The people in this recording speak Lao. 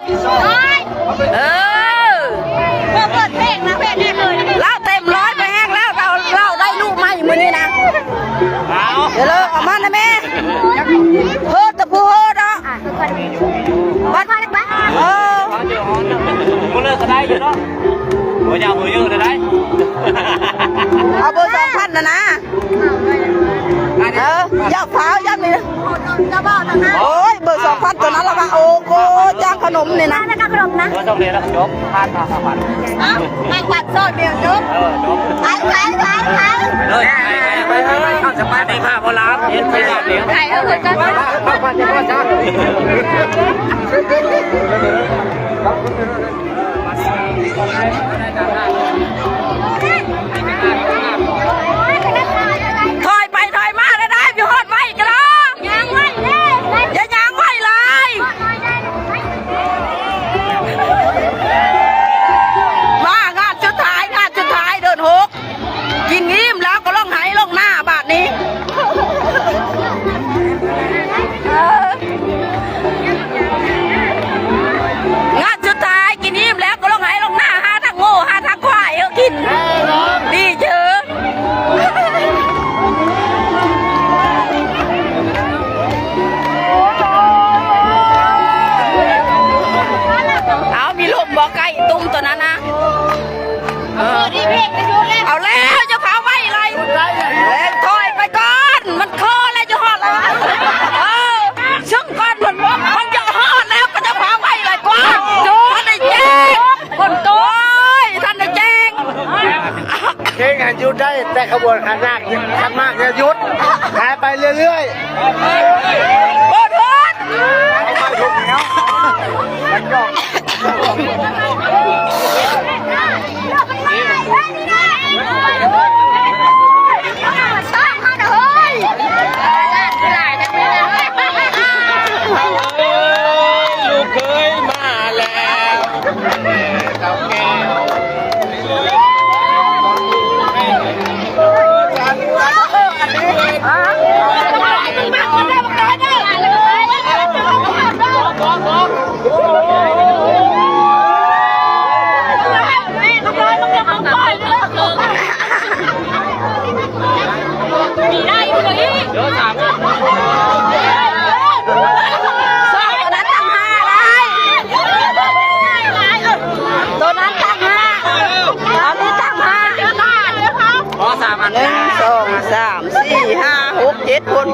ເອີ ເປີດເພງນະ ເພງແນ່ເລີຍ ລາວເຕັມຮ້ອຍໄປແຮງແລ້ວ ລາວ ລາວໄດ້ລູກໃໝ່ມື້ນີ້ນະ ເອົາ ເດີ ເອົາມານະແມ່ ໂພດຕະປູໂພດເນາະ ບັດ ເອີ ບໍ່ເລີກກໍໄດ້ຢູ່ເນາະ ບໍ່ຢາກມື້ຢູ່ໄດ້ ເອົາເບີສອງພັນນະນະ. ເອີ ຢ່າຟ້າວ ຢ່ານີ້ ໂອ້ຍ ເບີສອງພັນຕົວນັ້ນລະວ່າ ໂອ້ໂກ ຈ້າງຂະໜົມນີ້ນະ ແລ້ວກໍຂະໜົມນະ ຕົວສອງເດືອນລະຈົບ ພັນ ຫ້າພັນ ເອົ້າ ມາວັດສອງດຽວຈົບ ເອີ ຈົບ ໄປ ໄປ ໄປ ໄປ ເລີຍ ໄປ ໄປ ໄປ ເຂົ້າສະປາ ໄດ້ພາບໍ່ລາວ ເຮັດໄປລາວດຽວ ໄປເອົາເພິ່ນກ່ອນ ຖອຍໄປຖອຍມາໄດ້ ໄດ້ ຢູ່ຮອດໄວກະລອ ຍ່າງໄວເດ້ ຢ່າຍ່າງໄວຫຼາຍ ມາງານສຸດທ້າຍ ງານສຸດທ້າຍເດືອນຫົກ ກິນອີ່ມແລ້ວກໍລົງໄຮ່ລົງນາບາດນີ້ ງານສຸດທ້າຍກິນອີ່ມແລ້ວກໍລົງໄຮ່ລົງນາ ຫາທັງງົວຫາທັງຄວາຍເອົາກິນ ດີເຈີ ເອົາ ມີລົມບໍ່ ໃກ້ຕຸ້ມຕົວນັ້ນນະ ເອີ ເອົາແລ້ວ ຢ່າພາໄວຫຼາຍ ແລ່ນຖອຍໄປກ່ອນ ມັນຄໍແລ້ວ ຈະຮອດແລ້ວ ເອີ ເຊິ່ງກ່ອນ ມັນ ມັນຈະຮອດແລ້ວ ກໍຈະພາໄວຫຼາຍກວ່າ ທັນໄດ້ແຈ້ງ ໂອ້ຍ ທັນໄດ້ແຈ້ງ ເພງຫັ້ນຢຸດໄດ້ ແຕ່ຂະບວນຂັນໝາກ ຂັນໝາກຢ່າຢຸດ ຂາຍໄປເລື້ອຍໆ ບໍ່ຖືກ ລູກເຂີຍມາແລ້ວ ເຖົ້າແກ່ ໂຕນັ້ນຕັ້ງຫ້າໄດ້ ໂຕນັ້ນຕັ້ງຫ້າ ອັນນີ້ຕັ້ງຫ້າ ພໍສາມອັນ ໜຶ່ງ ສອງ ສາມ ສີ່ ຫ້າ ຫົກ ເຈັດຄົນ.